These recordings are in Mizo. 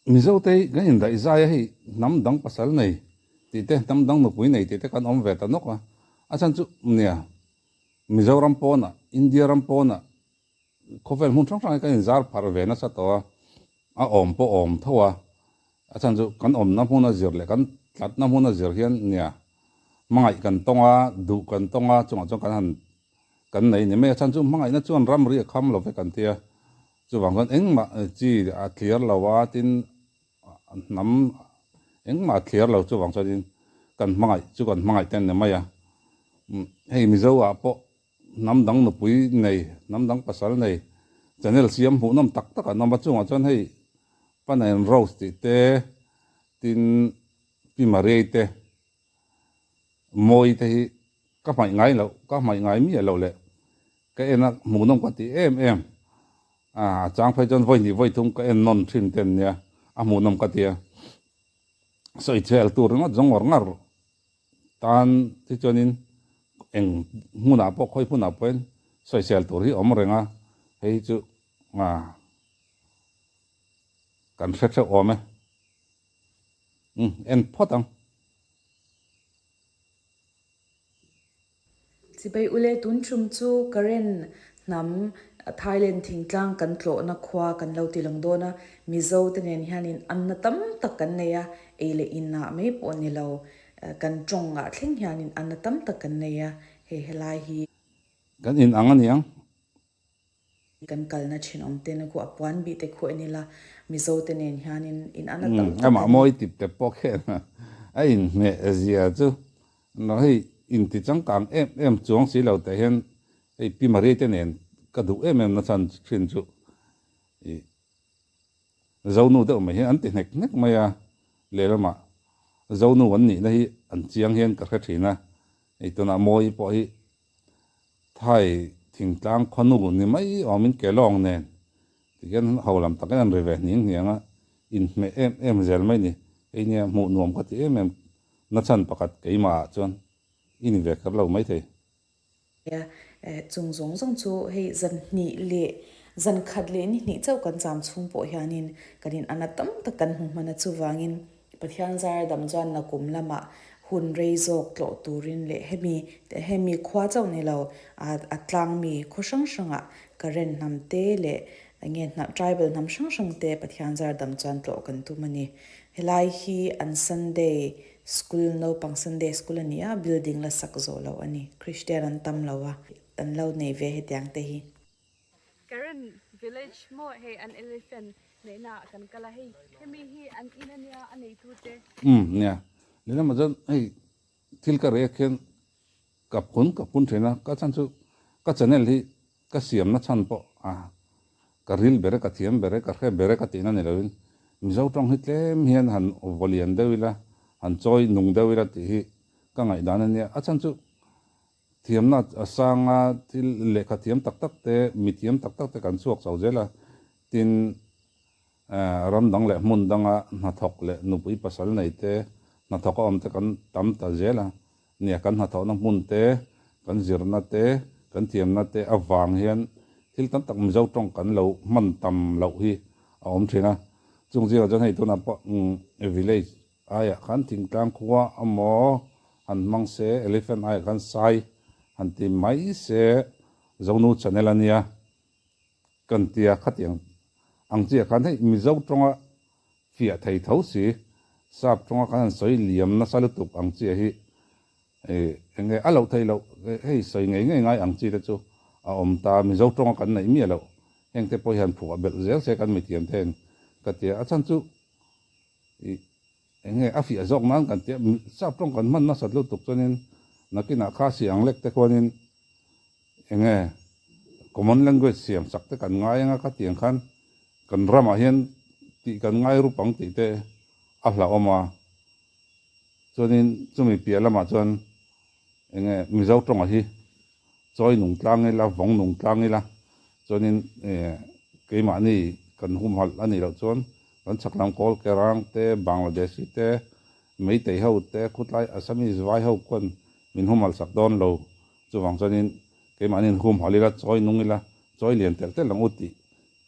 Mizote hi kan indaih zai a hei hnam dang pasal nei tih te hnam dang nupui nei tih te kan awm ve ta nawk a, a chhan chu nia Mizoram pawnah India ram pawnah khawvel hmun hrang hrang hi kan inzar pharh ve nasa tawh a, a awm pawh awm tho a, a chhan chu kan awmna hmuna zir leh kan tlatna hmuna zir hian nia hmangaih kan tawng a, duh kan tawng a chungah chuan kan han kan nei ni mai a, chhan chu hmangaihna chuan ramri a kham lo vek an tia. Chuvang chuan engmah chi a thliar lo a, tin hnam engmah a thliar lo chuvang chuanin kan hmangaih chu kan hmangaih te an ni mai a. Hei Mizo ah pawh hnam dang nupui nei, hnam dang pasal nei channel siam hmuhnawm tak tak an awm a, chungah chuan hei Pan and Rose tih te, tin Pi Mariai te, Mawi te hi ka hmaih ngai loh, ka hmaih ngai miah loh leh ka en a hmuhnawm ka ti em em. A chang phei chuan vawi hnih vawi thum ka en nawn thin te an nia, a hmuhnawm ka ti a. Sawi chhel tur ringawt zawng ngawr ngar tan te chuanin eng hmunah pawh khawi hmunah pawhin sawisel tur hi awm reng a, hei hi chu kan hre theuh awm e. Umm en phawt ang. Chibai ule tun tum chu Karen hnam Thailand thingtlang kan tlawhna khua kan lo ti lang dawn a, Mizo te nen hianin anna tam tak kan nei a, ei leh inah mai pawh ni lo, kan tawngah thleng hianin anna tam tak kan nei a, hei helai hi. Kan in ang a niang. Kan kalna thinawm te na khu a puan bih te khu en ila Mizo te nen hianin in an a tam tak Amah mawi tip te pawh khian a inhmeh zia chu no hei inti changkang em em chuang si lo teh hian hei Pi Maria te nen ka duh em em na chhan thin chu ih Zonu deuh mai hi an ti hnek hnek mai a, lehlamah Zonu an nihna hi an chiang hian ka hre thin a, hei tunah mawi pawh hi Thai thingtlang khawnu ni mai awmin kelawng nen tihian ho lam takin an ri ve hniang hniang a, inhmeh em em zel mai ni. Hei nia hmuh nuam ka ti em em nachhan pakhat keimah ah chuan i ni ve kher lo maithei. Nia, chung zawng zawng chu hei zan hnih leh zan khat leh ni hnih chauh kan cham chhung pawh hianin kan in ana tam tak kan hmu hman a chuvangin Pathian zar dam chuan nakum lamah hun rei zawk tlawh turin leh hemi hemi khua chauh ni lo a tlang mi khaw hrang hrangah Karen hnam te leh enge hnam tribal hnam hrang hrang te Pathian zar dam chuan tlawh kan tum a ni. Helai hi an Sunday school naupang Sunday school a ni a, building la sak zawh loh a ni. Christian an tam lo a, an lo nei ve hetiang te hi. Karen village maw hei an elephant neihna ah kan kal a hei hemi hi an in ania a neitu te. Umm nia lehlamah chuan hei thil ka react hian ka phun ka phun thin a ka chhan chu ka channel hi ka siamna chhan pawh a ka ril ber e ka thiam ber e ka hre ber e ka tihna ni loin Mizo tawng hi tlem hian han vawlian deuh ila han chawi nung deuh ila tih hi ka ngaihdan ania a chhan chu Thiamna a sang a, thil lehkha thiam tak tak te, mi thiam tak tak te kan chhuak chho zel a, tin ram dang leh hmun danga hnathawk leh nupui pasal nei te, hnathawk a awm te kan tam ta zel a, nia kan hnathawhna hmun te, kan zirna te, kan thiamna te avang hian thil tam tak Mizo tawng kan lo hman tam loh hi a awm thin a, chung zingah chuan hei tunah pawh village Aiah khan thingtlang khua amaw han hmang se, elephant aiah khan sai han ti mai se, Zonu channel a nia kan tia khatiang ang chiah khan hei Mizo tawnga fiah thei tho si, sap tawnga kan han sawi liam nasa lutuk ang chiah hi eng nge a loh theih loh, hei sawi ngei ngei ngai ang chi te chu a awm ta, Mizo tawnga kan neih miah loh heng te pawh hi han phuah belh zel se kan mithiam te hian ka tia, a chhan chu Ih, eng nge a fiah zawk nan kan tia, sap tawng kan hman nasat lutuk chuanin nakinah kha si ang lek te khuanin eng nge common language siam sak te kan ngai anga khatiang khan kan ramah hian tih kan ngai rup ang tih te a hlauhawm a. Chuanin chumi piah lamah chuan eng nge Mizo tawngah hi chawi nung tlang ila, vawng nung tlang ila, chuanin keimahni kan humhalh a nih loh chuan kan chhak lam kawl Kerang te, Bangladeshi te, Meitei ho te, khutlai Assamese vai ho khuan min humhalh sak dawn lo. Chuvang chuanin keimahni in humhalh ila, chawi nung ila, chawi lian telh telh ang u tih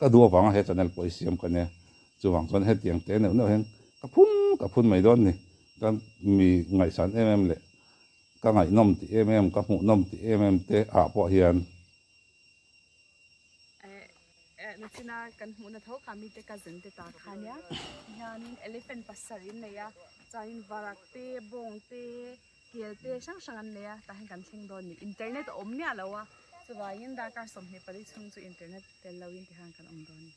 ka duh avanga he channel pawh i siam ka nia. Chuvang chuan hetiang te neuh neuh hian ka phun ka phun mai dawn ni. Ka mi ngaihsan em em leh ka ngaihnawm tih em em, ka hmuhnawm tih em em te ah pawh hian. Nachina kan hmuhna tho kha mite cousin te ta kha nia hianin elephant pasarih an nei a chuanin varak te bawng te kel te hrang hrang an nei a tah hian kan thleng dawn a ni internet a awm miah lo a chuvangin darkar 24 chhung chu internet tel loin ti khan kan awm dawn a ni.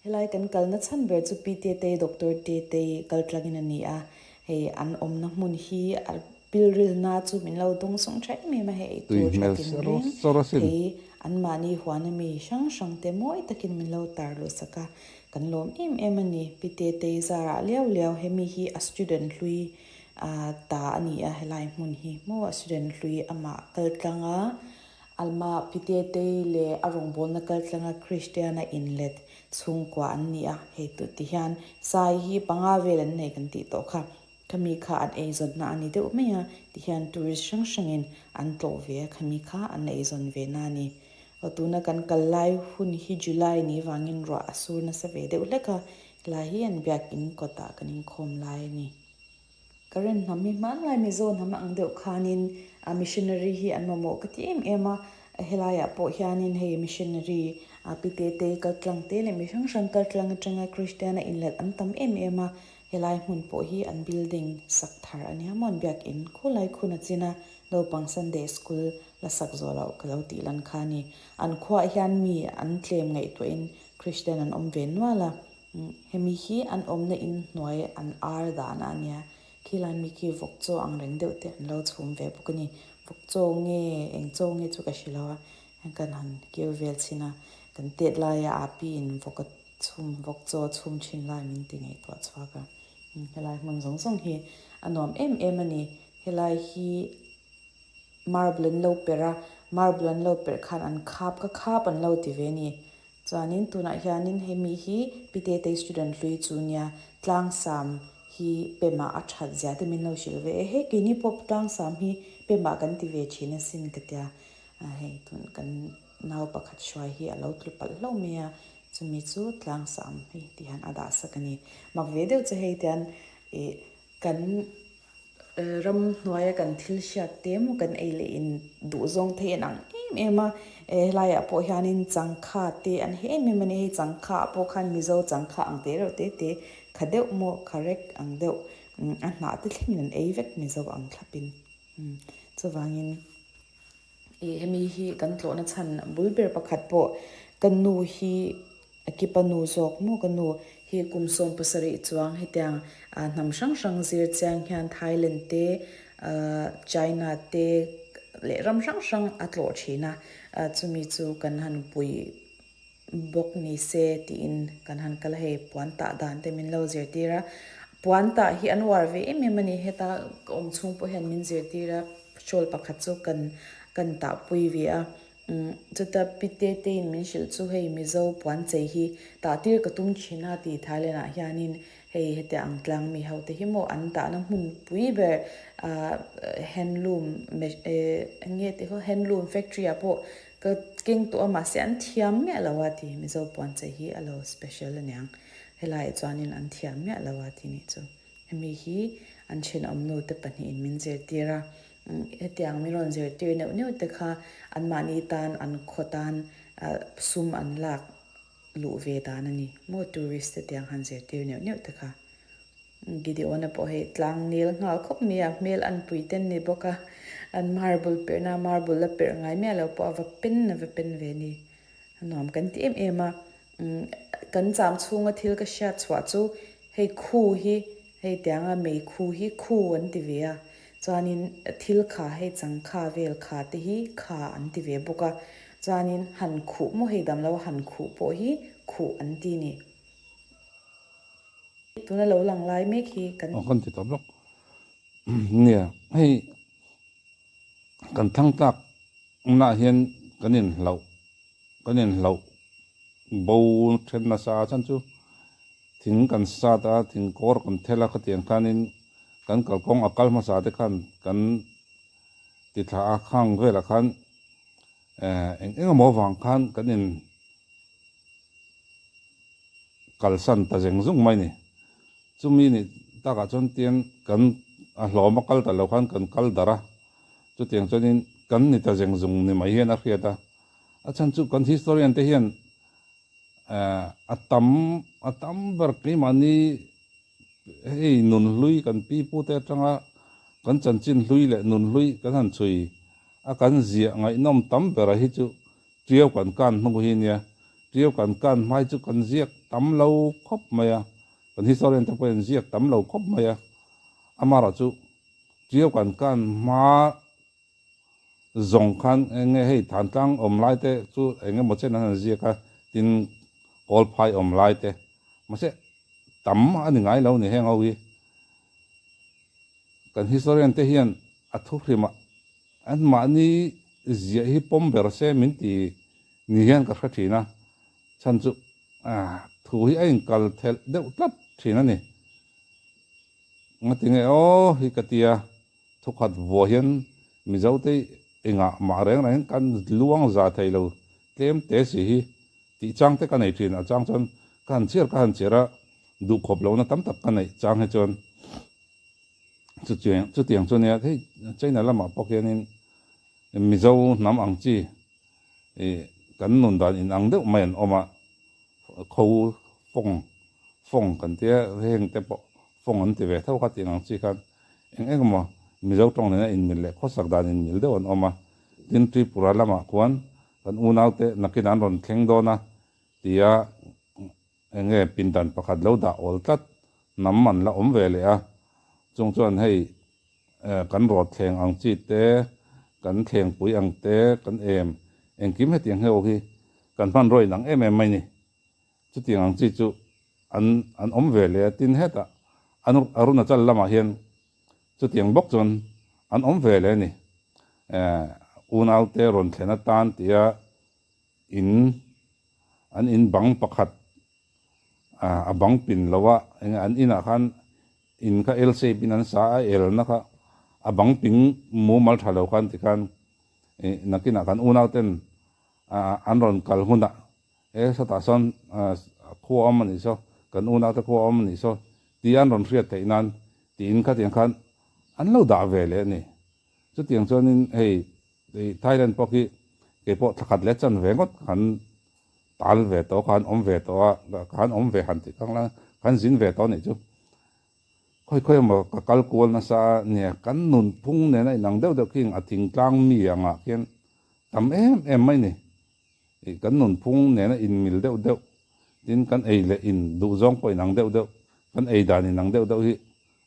Helai kan kalna chhan ber chu Pi Tetei, Doctor Tetei kal tlangin a ni a, hei an awmna hmun hi a pilrilna chu min lo dawng sawng tha em em a, hei eitur tha tin reng thei anmahni huana mi hrang hrang te mawi takin min lo tar luh sak a, kan lawm em em a ni. Pi Tetei zarah liau liau hemi hi a student hlui ta a ni a, helai hmun hi maw a student hlui amah kal tlang a, Alma Pitetei leh a rawngbawlna kaltlanga Kristiana inlet chhungkua an ni a, hei tu ti hian Sai hi panga vel an nei kan tih tawh kha. Khami kha an eizawnna a ni deuh mai a, ti hian tourist hrang hrangin an tlawh ve a, khami kha an eizawn ve na a ni. Aw tuna kan kal lai hun hi July ni vangin ruah a sur nasa ve deuh hlek a, helai hi an biakin kawtah kan inkhawm lai a ni. Karen hnam hi hmanlai Mizo hnam ang deuh khanin missionary hi an mamawh ka ti em em a, helaiah pawh hianin hei missionary pi te te kal tlang te leh mi hrang hrang kal tlang atanga Kristian a inlet an tam em em a, helai hmun pawh hi an building sak thar a nia maw an biakin khulai khun a chin a, naupang Sunday school la sak zawh loh ka lo tih lan kha a ni. An khuaah hian mi an tlem ngaihtuahin Kristian an awm ve nual a. Hemi hi an awmna in hnuai an ar dahna a nia, khilai mi khi vawk chaw ang reng deuh te an lo chhum ve bawk a ni. Vawk chaw nge eng chaw nge chu ka hre lo a, heng kan han keu vel chhin a, kan tet laia api in vawk a chhum vawk chaw a chhum thin lai min ti ngaihtuah chhuak a. Helai hmun zawng zawng hi a nuam em em a ni, helai hi marble an lo perh a, marble an lo perh khan an khap ka khap an lo ti ve a ni. Chuanin tunah hianin hemi hi Pi Tetei student hlui chu nia Tlangsam hi pemah a that zia te min lo hrilh ve e. Hei keini pawh Tlangsam hi pemah kan ti ve thin asin ka tia. Hei tun kan nau pakhat hruai hi a lo tlu palh hlauh mai a, chumi chu Tlangsam hi ti hian a dah sak a ni. Mak ve deuh che hei tian ih kan Ram hnuaia kan thil hriat te maw kan ei leh in duh zawng thei an ang em em a, helaiah pawh hianin changkha te an he em em a ni, hei changkha ah pawh khan Mizo changkha ang te reuh te te kha deuh maw kharek ang deuh a hnah te thlengin an ei vek Mizo ang thlapin chuvangin ih hemi hi kan tlawhna chhan bul ber pakhat pawh ka nu hi A kipa nu zawk maw ka nu hi kum 70 chuang hetiang hnam hrang hrang zir chiang hian Thailand te China te leh ram hrang hrang a tlawh thin a, chumi chu kan han pui bawk ni se tiin kan han kal a, hei puan tah dan te min lo zirtir a, puan tah hi an uar ve em em a ni, heta ka awm chhung pawh hian min zirtir a, shawl pakhat chu kan kan tahpui ve a. Chuta Pi Teteiin min hrilh chu hei Mizo puanchei hi tahtir ka tum thin a ti Thailand ah hianin hei heti ang tlang mi ho te hi maw an tahna hmun pui ber handloom eng nge tih khaw handloom factory ah pawh ka keng tawh a mahse an thiam miah lo a ti Mizo puanchei hi a lo special aniang helaiah chuanin an thiam miah lo a ti nih chu. Hemi hi an thenawmnu te pahnihin min zirtir a, hetiang min rawn zirtir neuh neuh te kha anmahni tan an khaw tan sum an lak luh ve dan a ni maw tourist te tiang han zirtir neuh neuh te kha. Gideon-a pawh hei tlang nel nghal khawp mai a, hmel an pui ten ni bawk a, an marble perhna marble la perh ngai miah lo pawh a va pen a va pen ve ni. A nuam kan ti em em a, kan cham chhunga thil ka hriat chhuah chu Hei khu hi, hei tianga mei khu hi khu an ti ve a, chuanin thil kha hei changkha vel kha te hi kha an ti ve bawk a, chuanin han khuh maw hei dam lo han khuh pawh hi khuh an ti ni. Tuna lo lang lai mek hi kan. Aw kan ti tawh bawk. Nia, hei kan thlang tlak naah hian kan inhlauh, kan inhlauh bo then nasa a chhan chu thing kan sat a, thing kawr kan thel a khatiang khanin kan kalkawng a kal hmasa te khan kan ti thla a, khang velah khan eh eng eng emaw avang khan kan in. kalsan ta zeng zung mai ni. Chumi nih takah chuan tiang kan a hlawm a kal ta lo khan kan kal darh a, chutiang chuanin kan ni ta zeng zung ni mai hian a hriat a. A chhan chu kan historian te hian a tam a tam ber keimahni hei nun hlui kan pi pu te atanga kan chanchin hlui leh nun hlui kan han chhui a kan ziah ngaihnawm tam bera hi chu Tiau kan kan hnu hi nia, tiau kan kan hmai chu kan ziak tam lo khawp mai a, kan historian te pawhin ziak tam lo khawp mai a, amaherawh chu tiau kan kan hma zawng khan eng nge hei Thantlang awm lai te chu eng emaw chen an han ziak a, tin Kawlphai awm lai te, mahse tam a ni ngai lo ni heng ho hi. Kan historian te hian a thuhrimah An mahni ziah hi pawm ber se min ti ni hian ka hre thin a, chhan chu thu hi a inkal thelh deuh tlat thin a ni. Ngatinge aw hi ka tia, thukhat vuah hian Mizote engah mah reng reng kan luang za thei lo tlem te si hi tih chang te ka nei thin, a chang chuan ka han chhiar ka han chhiar a, duhkhawp lohna tam tak ka neih chang hi chuan Chutiang chutiang chu nia hei China lamah pawh khianin Mizo hnam ang chi ih kan nun dan in ang deuh mai an awm a, kho fawng fawng kan tia heng te pawh fawng an ti ve tho kha tih ang chi khan eng eng emaw Mizo tawng nena inmil leh khawsak dan inmil deuh an awm a, tin Tripura lamah khuan kan unaute nakin an rawn thleng dawn a tia Eng nge pindan pakhat lo dah awl tlat hnam an la awm ve leh a, chung chuan hei kan rawt thleng ang chi te, kan thlengpui ang te, kan em engkim hetiang ho hi kan hmanraw inang em em mai ni. Chutiang ang chi chu an an awm ve leh a, tin hetah Arunachal lamah hian chutiang bawk chuan an awm ve leh a ni. Unaute rawn thlen atan tia In an in bang pakhat a bang pin lo a, enge an inah khan in kha L shape in an sa a, L na kha a bang ping mumal tha lo khan tikhan ih nakinah kan unau ten an rawn kal hunah he sawtah sawn khua awm a nih saw, kan unau te khua awm a nih saw tih an rawn hriat theih nan tiin khatiang khan an lo dah ve leh a ni. Chutiang chuanin hei Hei Thailand pawh khi kei pawh thla khat leh chan ve ngawt khan tal ve tawh khan awm ve tawh a, khan awm ve han tih kang la khan zin ve tawh anih chu. Khawi khawi emaw ka kal kual nasa a nia kan nunphung nena inang deuh deuh khi a thingtlang mi angah khian tam em em mai ni. Ih kan nunphung nena inmil deuh deuh tin kan ei leh in duhzawng pawh inang deuh deuh kan ei dan inang deuh deuh hi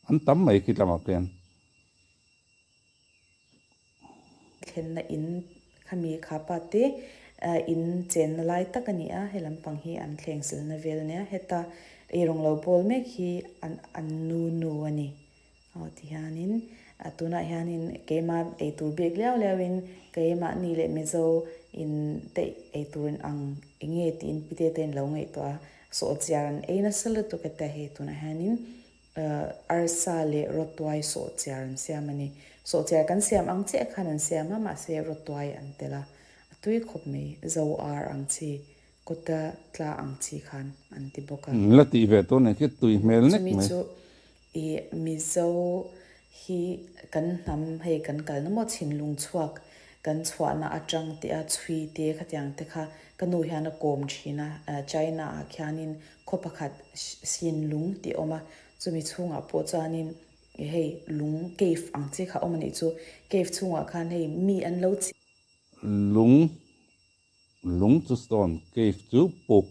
an tam mai khi tlangah khian. Thlenna in khami kha pa te in chenna lai tak a ni a, he lampang hi an thleng silna vel a nia, heta eirawng lo bawl mek hi an an nu nu a ni. Aw tihianin tunah hianin keimah eitur bik liau liauin keimahni leh Mizo in te eitur in ang enge tiin pite te in lo ngaihtuah a, sawhchiar an ei nasa lutuk e te hei tunah hianin Arsa leh rawtuai sawhchiar an siam a ni. Sawhchiar kan siam ang chiah khan an siam a, mahse rawtuai an tel a, a tui khawp mai. Zo ar ang chi, kawta tla ang chi khan an ti bawk a. La tih ve tur nen khi tui hmel nek Chumi mai. chu i Mizo hi kan hnam hei kan kalna maw chhinlung chhuak kan chhuahna atang tih a chhui te khatiang te kha ka nu hian a kawm thin a, China ah khianin Khaw pakhat sin lung tih a awm a, chumi chhungah pawh chuanin hei lung cave ang chi kha a awm a nih chu, cave chhungah khan hei mi an lo chhi. Lung, lung chu stone, cave chu puk,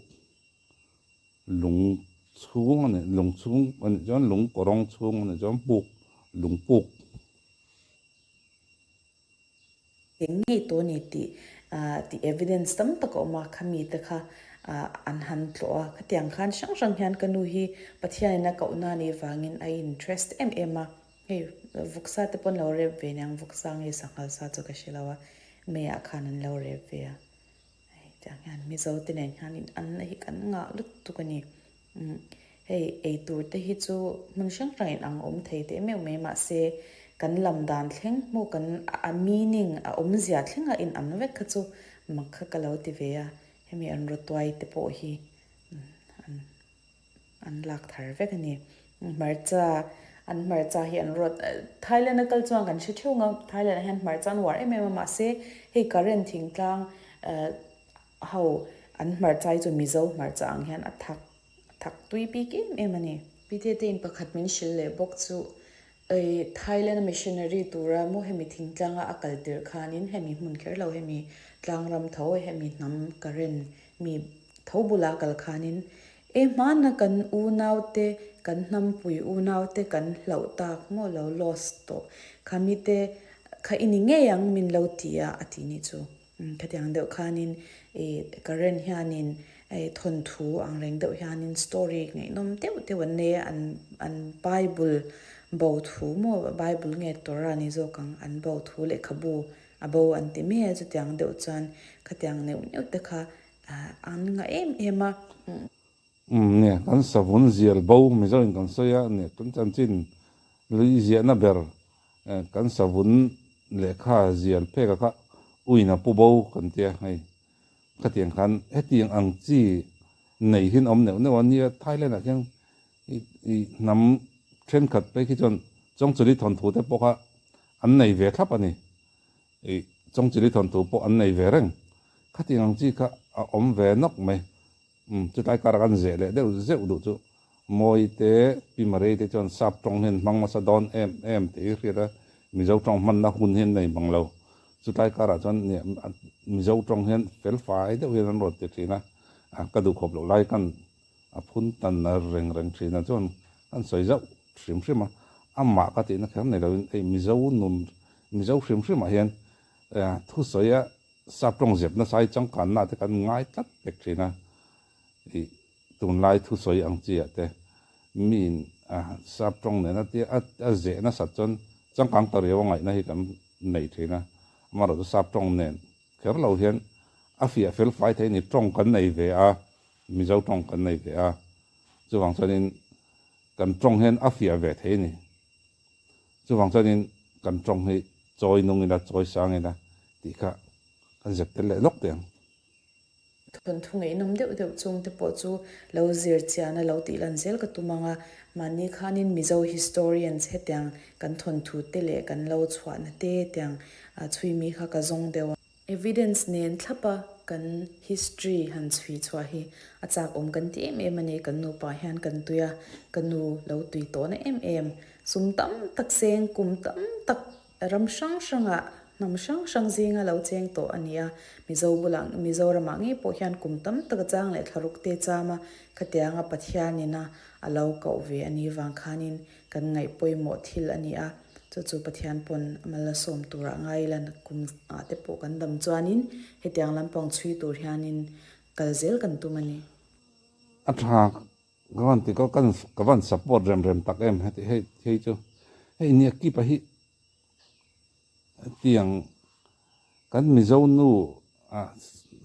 lung chhung a nih, lung chhung a nih chuan lung kawrawng chhung a nih chuan puk, lung puk. Eng ngei tawh a ni tih tih evidence tam tak a awm a, khami te kha an han tlawh a, khatiang khan hrang hrang hian ka nu hi Pathianin a kohna a nih vangin a interest em em a, hei vawksa te pawh an lo rep ve aniang, vawksa nge sanghal sa chu ka hre lo a, meiah khan an lo rep ve a, hei tiang hian Mizo te nen hian in anna hi kan ngah lutuk a ni. Hei eitur te hi chu hmun hrang hrang in ang awm thei teh meuh mai mahse kan lam dan thleng hmuh kan a meaning a awmzia thleng a in ang vek kha chu mak kha ka lo ti ve a, hemi an rawtuai te pawh hi an. an lak thar vek a ni. Hmarcha, an hmarcha hi an rawt, Thailand a kal chuan kan hre theuh ang a, Thailand ah hian hmarcha an uar em em a, mahse hei Karen thingtlang ho an hmarcha hi chu Mizo hmarcha ang hian a thak thak tui bik em em a ni. Pite in pakhat min hrilh leh bawk chu Ei, Thailand a missionary tura maw hemi thingtlanga a kal tirh khanin hemi hmun kher lo hemi tlangram tho hemi hnam Karen mi tho bula a kal khanin e hmana kan unaute kan hnampui unaute kan hlauh tak maw lo lost tawh khami te kha i ni ngei ang min lo ti a a ti nih chu. Khatiang deuh khanin ih Karen hianin ih thawnthu ang reng deuh hianin story ngaihnawm deuh deuh an nei a, an an bible bo thu maw bible nge Torah ni zawk ang an bo thu lehkhabu a bo an ti mai a chutiang deuh chuan khatiang neuh neuh te kha an ngah em em a. Umm nia kan savun zial bo Mizo in kan sawi a nia kan chanchin lui ziahna ber kan savun lehkha zial phek a kha uin a pu bo kan tia hei khatiang khan hetiang ang chi nei hin awm neuh neuh a nia Thailand ah khian i hnam thenkhat phei khi chuan Chawngchuli thawnthu te pawh kha an nei ve thlap a ni. I Chawngchili thawnthu pawh an nei ve reng. Khatiang ang chi kha a awm ve nawk mai. Umm, chutlai karah kan zeh leh deuh zeuh duh chu Mawi te, Pi Marei te chuan sap tawng hian hmang hmasa dawn em em tih hi hriat a, Mizo tawng hmanna hun hian nei mang lo. Chutlai karah chuan Mizo tawng hian fel fai deuh hian an rawn ti thin a, ka duhkhawp loh lai kan A phun tan a reng reng thin a chuan kan sawi zauh hrim hrim a, amah ka tihna kher nei loin hei Mizo nun Mizo hrim hrimah hian thusawi a sap tawng zep nasa hi changkanna te kan ngai tlat pek thin a, ih tunlai thusawi ang chi ah te miin sap tawng nena tia a zeh nasat chuan changkang ta riau a ngaihna hi kan nei thin a, amaherawhchu sap tawng nen kher lo hian a fiah fel fai thei a ni tawng kan nei ve a. Mizo tawng kan nei ve a, chuvang chuanin kan tawng hian a fiah ve thei a ni. Chuvang chuanin kan tawng hi chawi nung ila, chawi sang ila tih kha kan zep tel leh lawk teh ang. Thawnthu ngaihnawm deuh deuh chung te pawh chu lo zir chian a lo tih lan zel ka tum ang a, mahni khanin Mizo historians hetiang kan thawnthu te leh kan lo chhuahna te tiang chhui mi kha ka zawng deuh a. Evidence nen thlapa kan history han chhui chhuah hi a chak awm kan ti em em a ni. Kan nupa hian kan tui a, ka nu lo tui tawhna em em. Sum tam tak seng, kum tam tak ram hrang hrangah, hnam hrang hrang zinga lo cheng tawh a ni a. Mizo bulah, Mizoramah ngei pawh hian kum tam tak a chang leh thlaruk te cham a, khatianga Pathianin a a lo koh ve a nih vang khanin Kan ngaih pawimawh thil a ni a, chu chu Pathian pawn a mal a sawm turah ngai ila kum ah te pawh kan dam chuanin hetiang lampang chhui tur hianin kal zel kan tum a ni. A tha ka van ti ka kan ka van support rem rem tak em heti hei hei chu hei nia keep a hi hetiang kan Mizo nu a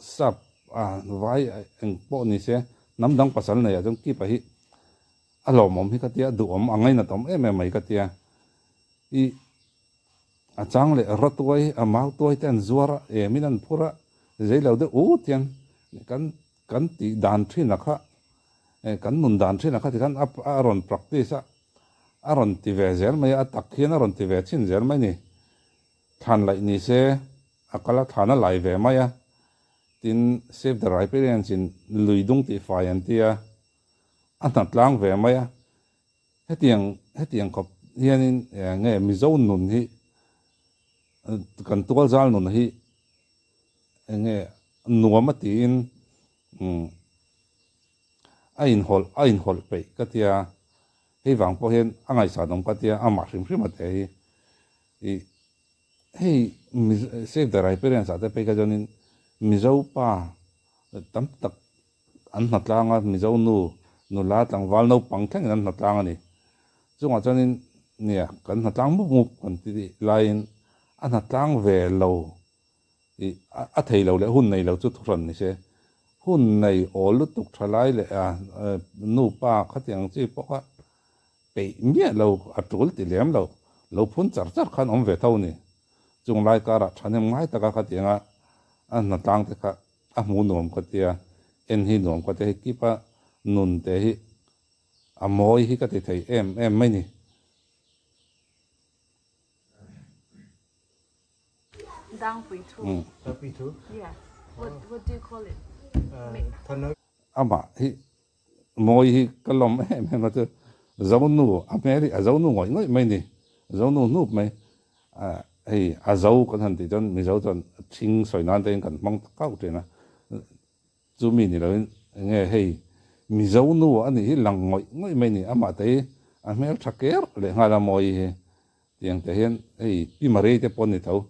sap a vai eng pawh ni se hnam dang pasal nei ah chuan keep a hi A lawmawm hi ka tia, duhawm a ngainat awm em em mai ka tia. I a chang leh rawtuai, a mautuai te an zuar a, emin an phur a, zei lo deuh ut hian kan kan tih dan thin a kha, kan nun dan thin a kha tikhan a a rawn practice a, a rawn ti ve zel mai a, a tak hian a rawn ti ve chhin zel mai ni. Thlan laih ni se a kal a, thlan a lai ve mai a, tin Save the Riparians in lui dung tih fai an ti a, A hna tlang ve mai a, hetiang hetiang khawp hianin nge Mizo nun hi kan tualzal nun hi enge nuam a tiin a inhawlh a inhawlh peih ka tia, hei vang pawh hian a ngaihsan awm ka tia amah hrim hrim a te hi ih hei Save the Riparians ah te phei kha chuanin Mizo pa tam tak An hnatlang a, Mizo nu, nula, tlangval naupang thlengin an hnatlang a ni. Chungah chuanin nia kan hnatlang mup mup kan ti laiin a hnatlang ve lo ih a thei lo leh hun nei lo chu thuhran ni se. Hun nei awl lutuk tha lai leh a nu pa khatiang chi pawh kha peih miah lo a tul ti lem lo, lo phun char char khan awm ve tho a ni. Chung lai karah thahnem ngai taka khatianga a hnatlang te kha A hmuh nuam ka tia, en hi nuam ka tia, hei kipa nun te hi A mawi hi ka ti thei em em mai ni. Dangpuithu. Dangpuithu? Yeah. What what do you call it? Amah hi mawi hi ka lawm em em a chu Zonu a hmel hi a Zonu ngawih ngawih mai ni. Zonu hnup mai. Hei a zo kan han tih chuan Mizo chuan thing sawi nan te in kan hmang ta kauh thin a. Chumi ni loin enge hei Mizo nu a nih hi lang ngawih ngawih mai ni amah te hi a hmel tha ker leh nghal a mawi hi tiang te hian hei Pi Maria te pawh ni tho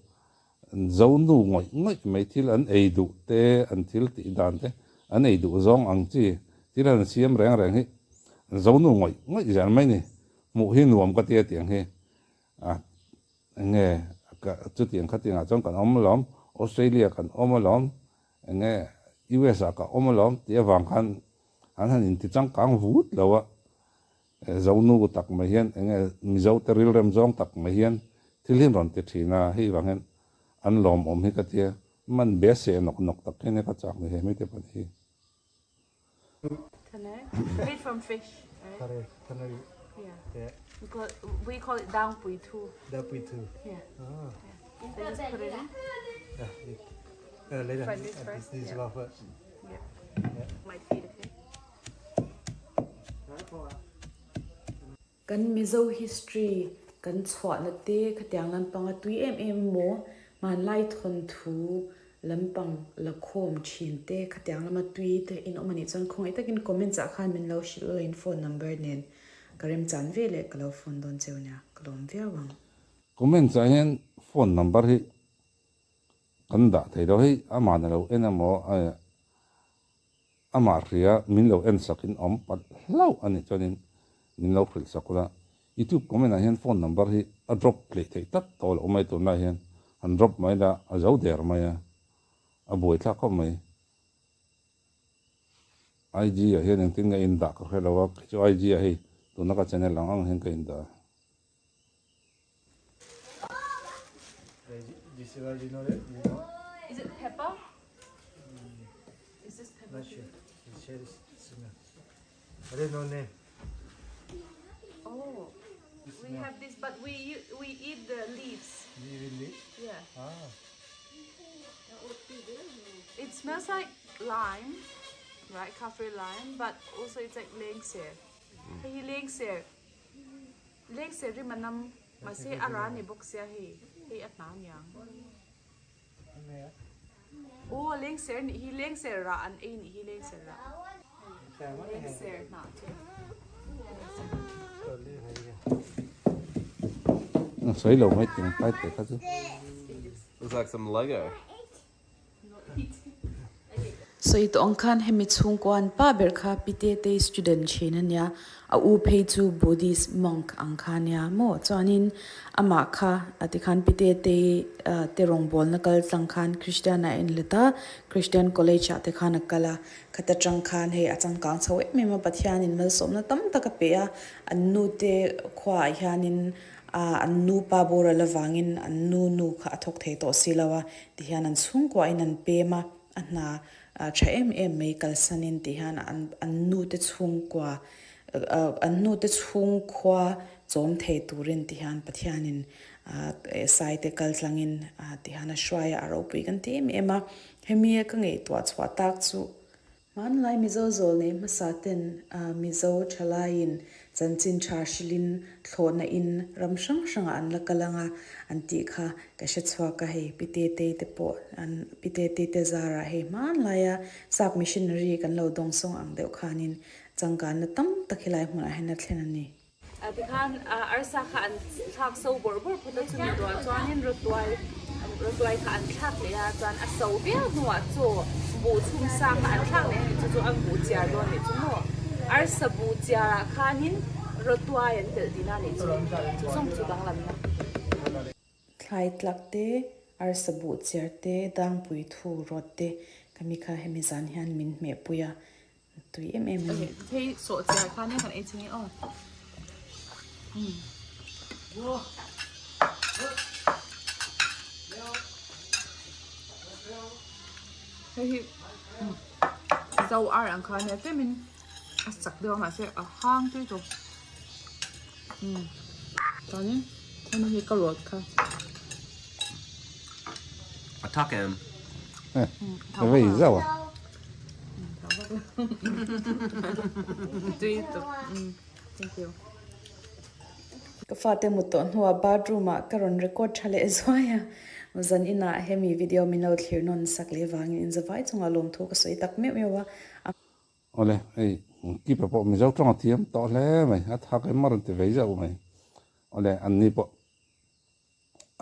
Zo nu ngawih ngawih mai thil an ei duh te an thil tih dan te an ei duh zawng ang chi thil an siam reng reng hi Zo nu ngawih ngawih zel mai ni hmuh hi nuam ka tia tiang hi a enge chutiang khatiangah chuan kan awm alawm Australia kan awm alawm Enge US ah ka awm alawm tih avang khan an han inti changkang vut lo a, Zonu tak mai hian enge Mizo te rilrem zawng tak mai hian thil hi an rawn ti thin a, hei vang hian an lawmawm hi ka tia, man be seh nawk nawk tak hian ka chak ni he mite pahnih hi. Made from fish, right? Yeah. We call it, we call it dangpuithu. Dangpuithu. Yeah. Ah. Yeah. They just put it in. Yeah. Later. Try this first. This, this yeah. one first. Yeah. Yeah. My feet, okay? Kan Mizo history kan chhuahna te khatiang lampanga tui em em maw hmanlai thawnthu lampang la khawm thin te khatiang lama tui te in awm anih chuan khawngaih takin comments ah khan min lo hrilh ula in phone number nen ka remchan ve leh ka lo phone dawn cheu nia ka lawm viau ang. Comments ah hian phone number hi kan dah thei lo hei amah na lo en emaw Amah hria min lo en sak in awm palh hlauh a nih chuanin min lo hrilh sak ula. Youtube comment ah hian phone number hi a drop hleih theih tak tawh loh mai tunlai hian han drop mai la a zo der mai a, a buaithlak khawp mai. IG ah hian engtin nge in dah ka hre lo a, kei chu IG ah hei tuna ka channel ang ang hian ka in dah a. Is it pepper? Is this pepper? Not sure. I don't know name. Oh, we have this, but we we eat the leaves. You eat leaves? Yeah. Ah. It smells like lime, right? Kaffir lime, but also it's like lengser. Hei hi lengser. Lengser rim a nam mahse a ra ni bawk sia hei. Hei a hna niang. Aw lengser nih hi lengser rah an ei nih hi lengser rah. Lengser hnah chu. Sawi lo mai ting pai te kha chu. Looks like some Lego. Sawi tawh ang khan hemi chhungkuan pa ber kha Pi Tetei student thin a nia, a u phei chu Buddhist monk ang kha a nia maw? Chuanin amah kha a tikhan Pi Tetei te rawngbawlna kal tlang khan Christian a enlet a, Christian college ah te khan a kal a, khata tang khan hei a changkang chho em em a, Pathianin malsawmna tam tak a pe a, an nu te khuaah hianin A, an nupa boral avangin an nu nu kha a thawk thei tawh si lo a, tihian an chhungkuahin an pem a, a hna tha em em mai kalsanin tihian an an nute chhungkua an nute chhungkhua chawm thei turin tihian Pathianin saite kaltlangin tihian a hruai a, a ropui kan ti em em a, hemi ka ngaihtuah chhuah tak chu Hmanlai Mizo zawlnei hmasa ten Mizo thalaiin chanchin tha hrilhin thlawhna in ram hrang hrangah an la kal ang a an tih kha ka hre chhuak a, hei Pi Tetei te pawh an Pi Tetei te zarah hei hmanlaia sap missionary kan lo dawngsawng ang deuh khanin changkanna tam tak helai hmunah hian a thlen a ni. Tikhan arsa kha an thlak so bawrh bawrh phawt a, chumi duah chuanin rawtuai rawtuai kha an thlak leh a, chuan a so viau hnuah chaw buh chhum sa kha an thlak leh a ni, chu chu an buh chiar dawn a nih chu maw? Arsa buh chiarah khanin rawtuai an telh tihna a nih chu, chu zawng chu danglamna. Thlai tlak te, arsa buh chiar te, dangpui thu rawt te ka mi kha hemi zan hian min hmehpui a, Tui em em a ni. Hei sawh chiar khan hian kan ei ching e aw. Hei hi zo ar ang khan nia tlemin A sak deuh a mahse a hang tui tawp. Umm chuanin hemi hi ka rawt kha. A thak em? Vei zauh a. Tui tawp. Thank you. Ka fate mut tawh hnuah bathroom ah ka rawn record tha leh zuai a, zan inah hemi video min lo thlir nawn sak leh vangin inzavai chungah lawmthu ka sawi tak meuh meuh a. Awle, hei keeper pawh Mizo tawng a thiam tawh hle mai, a thak em a rawn ti vei zauh mai. Awle, an ni pawh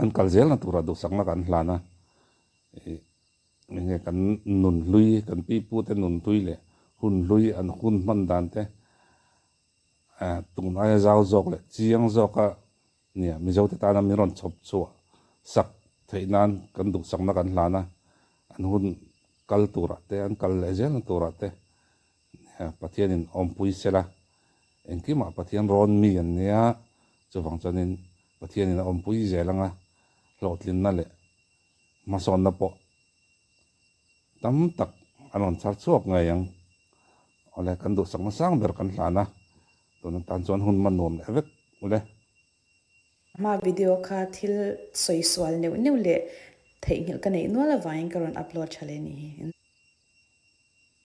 an kal zelna turah duhsakna kan hlan a, ih enge kan nun hlui, kan pipu te nun hlui leh hun hlui an hun hman dan te tun aia zau zawk leh chiang zawka nia Mizote tana min rawn chhawp chhuah sak theih nan kan duhsakna kan hlan a, an hun kal turah te an kal leh zelna turah te Pathianin awmpui sela engkimah Pathian rawn mi an nia chuvang chuanin Pathianin a awmpui zel anga hlawhtlinna leh hmasawnna pawh Tam tak an rawn chhar chhuak ngei ang. Awle, kan duhsakna sang ber kan hlan a, tun atan chuan hun hman nuam leh vek ule. Hma video kha thil sawi sual neuh neuh leh theihnghilh ka neih nual avangin ka rawn upload tha leh ni hi.